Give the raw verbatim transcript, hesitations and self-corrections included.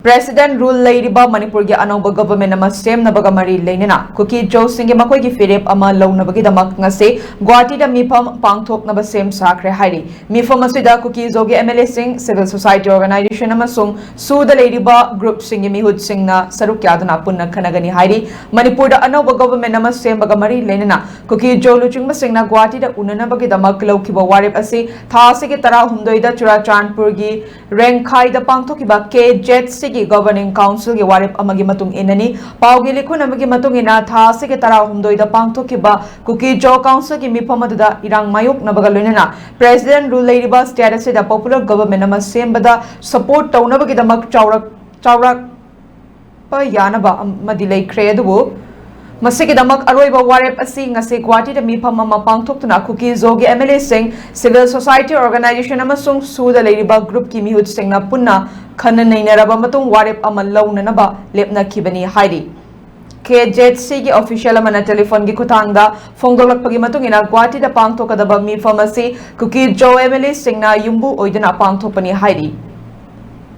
President Rule ꯂꯩꯔꯤꯕ ꯃꯅꯤꯄꯨꯔꯒꯤ ꯑꯅꯧꯕ government ꯑꯃ ꯁꯦꯝꯅꯕꯒ ꯃꯔꯤ ꯂꯩꯅꯅ ꯀꯨꯀꯤ ꯖꯣꯁꯤꯡꯒꯤ ꯃꯈꯣꯏꯒꯤ ꯐꯤꯔꯦꯞ ꯑꯃ ꯂꯧꯅꯕꯒꯤꯗꯃꯛ ꯉꯁꯤ ꯒꯨꯋꯥꯍꯥꯇꯤꯗ ꯃꯤꯐꯝ ꯄꯥꯡꯊꯣꯛꯅꯕ ꯁꯦꯝ ꯁꯥꯈ꯭ꯔꯦ ꯍꯥꯏꯔꯤ꯫ ꯃꯤꯐꯝ ꯑꯁꯤꯗ ꯀꯨꯀꯤ ꯖꯣꯒꯤ MLA ꯁꯤꯡ, civil society organization ꯑꯃꯁꯨꯡ ꯁꯨꯗ ꯂꯩꯔꯤꯕ group ꯁꯤꯡꯒꯤ ꯃꯤꯍꯨꯠꯁꯤꯡꯅ ꯁꯔꯨꯛ ꯌꯥꯗꯨꯅ ꯄꯨꯟꯅ ꯈꯟꯅꯒꯅꯤ ꯍꯥꯏꯔꯤ꯫ ꯃꯅꯤꯄꯨꯔꯗ ꯑꯅꯧꯕ government ꯑꯃ ꯁꯦꯝꯕꯒ ꯃꯔꯤ ꯂꯩꯅꯅ ꯀꯨꯀꯤ ꯖꯣ ꯂꯨꯆꯤꯡꯕꯁꯤꯡꯅ ꯒꯨꯋꯥꯍꯥꯇꯤꯗ ꯎꯅꯅꯕꯒꯤꯗꯃꯛ ꯂꯧꯈꯤꯕ ꯋꯥꯔꯦꯞ ꯑꯁꯤ ꯊꯥ ꯑꯁꯤꯒꯤ ꯇꯔꯥꯍꯨꯝꯗꯣꯏꯗ ꯆꯨꯔꯥꯆꯥꯟꯄꯨꯔꯒꯤ ꯔꯦꯡꯈꯥꯏꯗ ꯄꯥꯡꯊꯣꯛꯈꯤꯕ KZCꯒꯤ Governing Councilꯒꯤ ꯋꯥꯔꯦꯞ ꯑꯃꯒꯤ ꯃꯇꯨꯡ ꯏꯟꯅꯅꯤ꯫ ꯄꯥꯎꯒꯤ ꯂꯤꯈꯨꯟ ꯑꯃꯒꯤ ꯃꯇꯨꯡ ꯏꯟꯅ, ꯊꯥ ꯑꯁꯤꯒꯤ ꯇꯔꯥꯍꯨꯝꯗꯣꯏꯗ ꯄꯥꯡꯊꯣꯛꯈꯤꯕ ꯀꯨꯀꯤ ꯖꯣ Councilꯒꯤ ꯃꯤꯐꯝ ꯑꯗꯨꯗ ꯏꯔꯥꯡ ꯃꯥꯌꯣꯛꯅꯕꯒ ꯂꯣꯏꯅꯅ President Rule ꯂꯩꯔꯤꯕ state ꯑꯁꯤꯗ popular government ꯑꯃ ꯁꯦꯝꯕꯗ support ꯇꯧꯅꯕꯒꯤꯗꯃꯛ ꯆꯥꯎꯔꯛ ꯆꯥꯎꯔꯛꯄ ꯌꯥꯅꯕ ꯑꯃꯗꯤ ꯂꯩꯈ꯭ꯔꯦ꯫ ꯑꯗꯨꯕꯨ ꯃꯁꯤꯒꯤꯗꯃꯛ ꯑꯔꯣꯏꯕ ꯋꯥꯔꯦꯞ ꯑꯁꯤ ꯉꯁꯤ ꯒꯨꯋꯥꯍꯥꯇꯤꯗ ꯃꯤꯐꯝ ꯑꯃ ꯄꯥꯡꯊꯣꯛꯇꯨꯅ ꯀꯨꯀꯤ ꯖꯣꯒꯤ MLA ꯁꯤꯡ, civil society organization ꯑꯃꯁꯨꯡ ꯁꯨꯗ ꯂꯩꯔꯤꯕ group ꯀꯤ ꯃꯤꯍꯨꯠꯁꯤꯡꯅ ꯄꯨꯟꯅ ꯈꯟꯅ ꯅꯩꯅꯔꯕ ꯃꯇꯨꯡ ꯋꯥꯔꯦꯞ ꯑꯃ ꯂꯧꯅꯅꯕ ꯂꯦꯞꯅꯈꯤꯕꯅꯤ ꯍꯥꯏꯔꯤ꯫ KZCꯒꯤ official ꯑꯃꯅ telephone ꯒꯤ ꯈꯨꯠꯊꯥꯡꯗ ꯐꯣꯡꯗꯣꯛꯂꯛꯄꯒꯤ ꯃꯇꯨꯡ ꯏꯟꯅ, ꯒꯨꯋꯥꯍꯥꯇꯤꯗ ꯄꯥꯡꯊꯣꯛꯀꯗꯕ ꯃꯤꯐꯝ ꯑꯁꯤ ꯀꯨꯀꯤ ꯖꯣ MLA ꯁꯤꯡꯅ ꯌꯨꯝꯕꯨ ꯑꯣꯏꯗꯨꯅ ꯄꯥꯡꯊꯣꯛꯄꯅꯤ ꯍꯥꯏꯔꯤ꯫